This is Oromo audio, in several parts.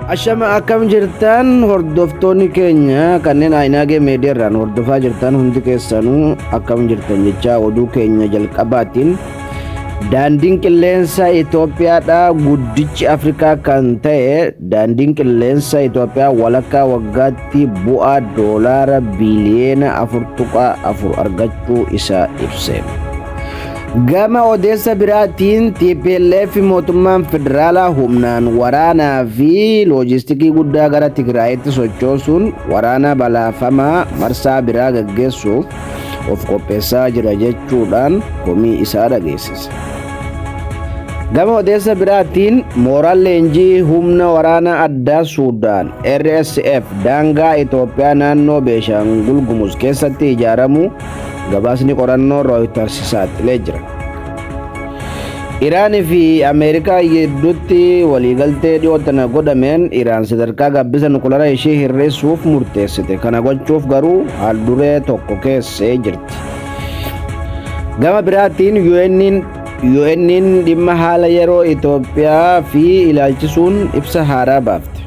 Ashama akkam jirtan hordoftoonni keenya kanneen Ayinaagee Meediyaarraan hordofaa jirtan hundi keessanuu akkam jirtan jechaa oduu keenya jalqabaatiin daandiin qilleensa Itoophiyaadhaa guddichi Afrikaa kan ta'e daandiin qilleensa Itoophiyaa walakkaa waggaatti bu'aa doolaara biiliyoona 4.4 argachuu isaa ibse. Gama odeessa biraatiin TPLF mootummaan federaalaa humnaan waraanaa fi loojistikii guddaa gara Tigraayitti sochoosuun waraana balaafamaa marsaa biraa gaggeessuuf of qopheessaa jira jechuudhaan komii isaa dhageessise. Gama odeessa biraatiin mooraan leenjii humna waraana addaa Suudaan RSF daangaa Itoophiyaa naannoo Beeshaangul Gumuz keessatti ijaaramuu gabaasni qorannoo Reuters saaxilee jira. Iraan fi Ameerikaa gidduutti waliigaltee dhiyoo tana godhameen Iraan sadarkaa gabbisa nukulara ishee hir'isuuf murteessite. Kana gochuuf garuu haal-duree tokko keessee jirti. Gama biraatiin UN'n dhimma haala yeroo Itoophiyaa fi ilaalchisuun ibsa haaraa baafte.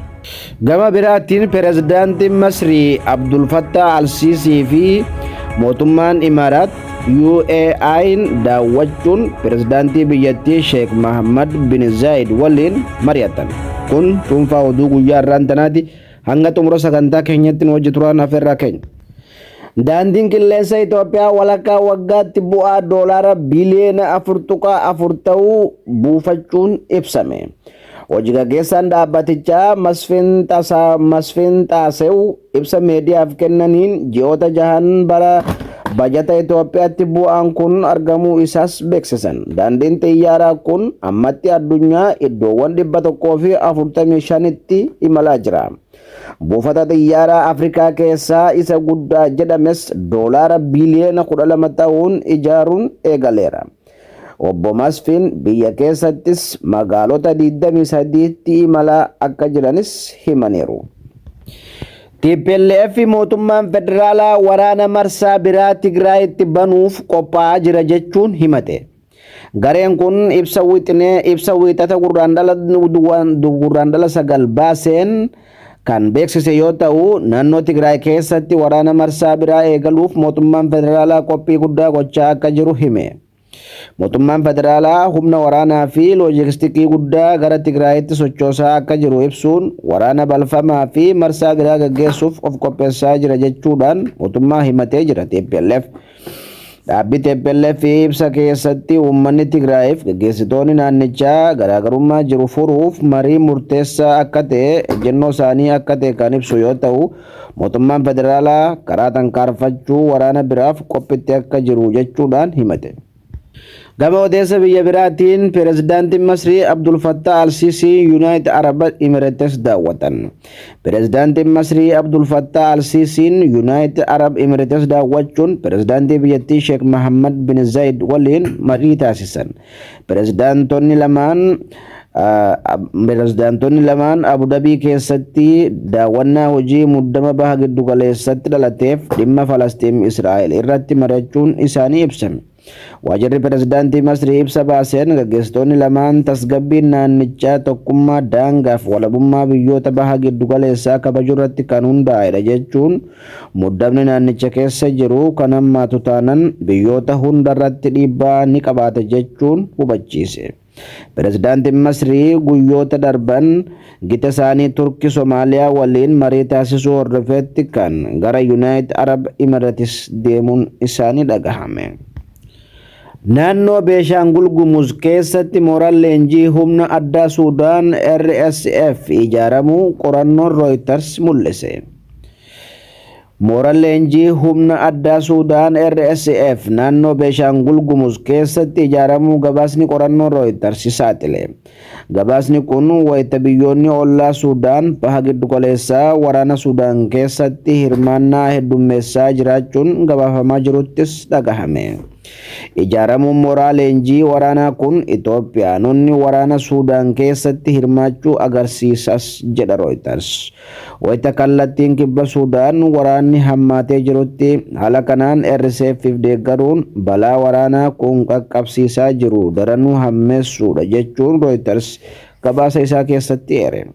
Gama biraatiin pirezidaantiin Masrii Abdul Fattah Al-Sisii fi mootummaan Imaaraat UAE'n daawwachuun pirezidaantii biyyattii Sheek Mahammad bin Zayid waliin mari'atan. Kun cuunfaa oduu guyyaa har'aan tanaati. Hanga xumura sagantaa keenyatti nu wajji turaan afeerraa keenya. Daandiin qilleensa Itoophiyaa walakkaa waggaatti bu'aa doolaara biliyoona 4.4 ta'uu buufachuun ibsame. Hojii gaggeessaan dhaabbatichaa Masfin Xaasew ibsa miidiyaaf kennaniin ji'oota jahan bara bajata Itoophiyaatti bu'aan kun argamuu isaas beeksisan. Daandiin xiyyaaraa kun ammatti addunyaa iddoowwan 145tti imalaa jira. Buufata xiyyaaraa Afrikaa keessaa isa guddaa jedhames doolaara biliyoona 12 ta'uun ijaaruun eegaleera. Obbo Masfin biyya keessattis magaalota 23tti imalaa akka jiranis himaniiru. TPLF mootummaan federaalaa waraana marsaa biraa Tigraayitti banuuf qophaa'aa jira jechuun himate. Gareen kun ibsa wixinee ibsa wiixata Gurraandhala 9 baaseen kan beeksise yoo ta'u, naannoo Tigraay keessatti waraana marsaa biraa eegaluuf mootummaan federaalaa qophii guddaa gochaa akka jiru hime. Mootummaan federaalaa humna waraanaa fi loojistikii guddaa gara Tigraayitti sochoosaa akka jiru ibsuun waraana balfamaa fi marsaa biraa gaggeessuuf of qopheessaa jira jechuudhaan mootummaa himatee jira TPLF. Dhaabbi TPLF ibsa keessatti uummanni Tigraayiif gaggeessitoonni naannichaa garaagarummaa jiru furuuf marii murteessaa akka ta'e ejjennoo isaanii akka ta'e kan ibsu yoo ta'u, mootummaan federaalaa karaa tankaarfachuu waraana biraaf qophitti akka jiru jechuudhaan himate. Gama odeessa biyya biraatiin pirezidaantiin Masrii Abdul Fattah Al-Sisi Yuunaayitid Arab Emirates daawwatan. Pirezidaantiin Masrii Abdul Fattah Al-Sisiin Yuunaayitid Arab Emirates daawwachuun pirezidaantii biyyattii Sheek Mahammad bin Zayid waliin marii taasisan. Pirezidaantonni lamaan Abu Dhabii keessatti daawwannaa hojii muddama baha giddugaleessatti dhalateef dhimma Falastiin Israa'el irratti mari'achuun isaanii ibsame. Waajjirri pirezidaantii Masrii ibsa baaseen gaggeessitoonni lamaan tasgabbiin naannichaa tokkummaa daangaaf walabummaa biyyoota baha giddugaleessaa kabajuu irratti kan hundaa'edha jechuun muddamni naannicha keessa jiru kan hammaatu taanan biyyoota hunda irratti dhiibbaa ni qabaata jechuun hubachiise. Pirezidaantiin Masrii guyyoota darban gita isaanii Turkii Somaaliyaa waliin marii taasisuu hordofeetti kan gara Yuunaayitid Arab Emirates deemuun isaanii dhagahame. Naannoo Beeshaangul Gumuz keessatti mooraan leenjii humna addaa Suudaan RSF ijaaramuu qorannoon Reuters mul'ise. Mooraan leenjii humna addaa Suudaan RSF naannoo Beeshaangul Gumuz keessatti ijaaramuu gabaasni qorannoo Reuters saaxile. Gabaasni kun wayita biyyoonni ollaa Suudaan baha giddugaleessaa waraana Suudaan keessatti hirmaannaa heddummeessaa jiraachuun gabaafamaa jiruttis dhagahame. Ijaaramuun mooraa leenjii waraanaa kun Itoophiyaanonni waraana Suudaan keessatti hirmaachuu agarsiisas jedha Reuters. Wayita kallattiin kibba Suudaan waraanni hammaatee jirutti haala kanaan RSF'if deeggaruun balaa waraanaa kun qaqqabsiisaa jiru daranuu hammeessuudha jechuun Reuters gabaasa isaa keessatti eere.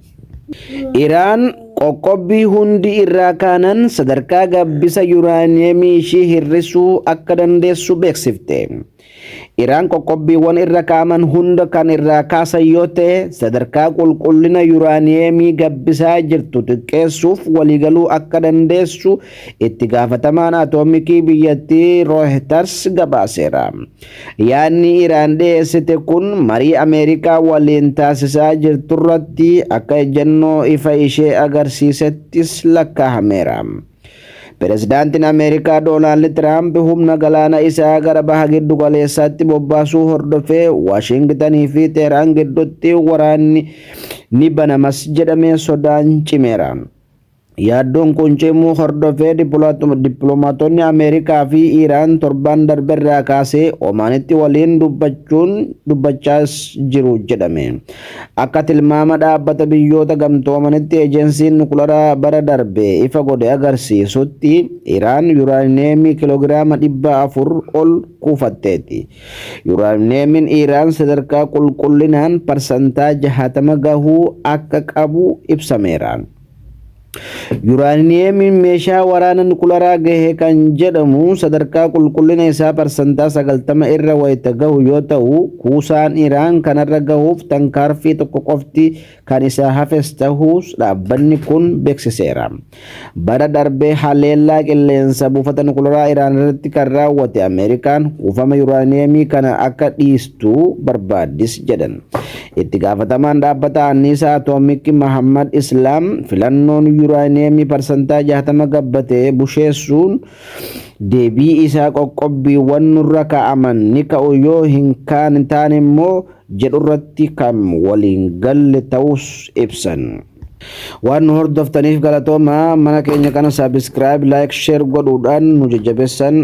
Iraan qoqqobbii hundi irraa kaanan sadarkaa gabbisa yuraaniyeemii ishii hir'isuu akka dandeessu beeksifte. Iraan qoqqobbiiwwan irra kaa'aman hunda kan irraa kaasan yoo ta'e, sadarkaa qulqullina yuraaniyeemii gabbisaa jirtu xiqqeessuuf waliigaluu akka dandeessu itti gaafatamaan atoomikii biyyattii Reuters gabaaseera. Yaadni Iraan dhiyeessite kun marii Ameerikaa waliin taasisaa jirturratti akka ejjennoo ifa ishee agarsiisettis lakkaa'ameera. Pirezidaantiin Ameerikaa Doonaald Tiraamp humna galaana isaa gara baha giddu galeessaatti bobbaasuu hordofee Waashingtanii fi Teheraan gidduutti waraanni ni banamas jedhamee sodaan cimeera. Yaaddoon kun cimuu hordofee dippiloomaatonni Ameerikaa fi Iraan torban darberraa kaasee Omaanitti waliin dubbachuun dubbachaas jiru jedhame. Akka tilmaama Dhaabbata Biyyoota Gamtoomanitti ejensiin nukularaa bara darbe ifa godhe agarsiisutti, Iraan yuraaniyeemii kiloogiraama 400 ol kuufatteetti. Yuraaniyeemiin Iraan sadarkaa qulqullinaan parsantaa 60 gahuu akka qabu ibsameera. Yuraaniyeemiin meeshaa waraana nukularaa gahe kan jedhamu sadarkaa qulqullina isaa parsantaa 90 irra wayita gahu yoo ta'u, kuusaan Iraan kanarra gahuuf tankaarfii tokko qofti kan isaa hafes ta'uus dhaabbanni kun beeksiseera. Bara darbee haleellaa qilleensa buufata nukularaa Iraan irratti kan raawwate Ameerikaan kuufama yuraaniyeemii kana akka dhiistu barbaaddis jedhan. Itti gaafatamaan dhaabbata anniisaa atoomikii Mahammad Islaam filannoon yuraaniyeemii parsantaa 60 gabbate busheessuun deebii isaa qoqqobbiiwwan nurra kaa'aman ni ka'u, yoo hin taane immoo jedhurratti kan waliin galle ta'us ibsan. Waan nu hordoftaniif galatooma. Mana keenya kana subscribe, like, share godhuudhaan nu jajjabeessan.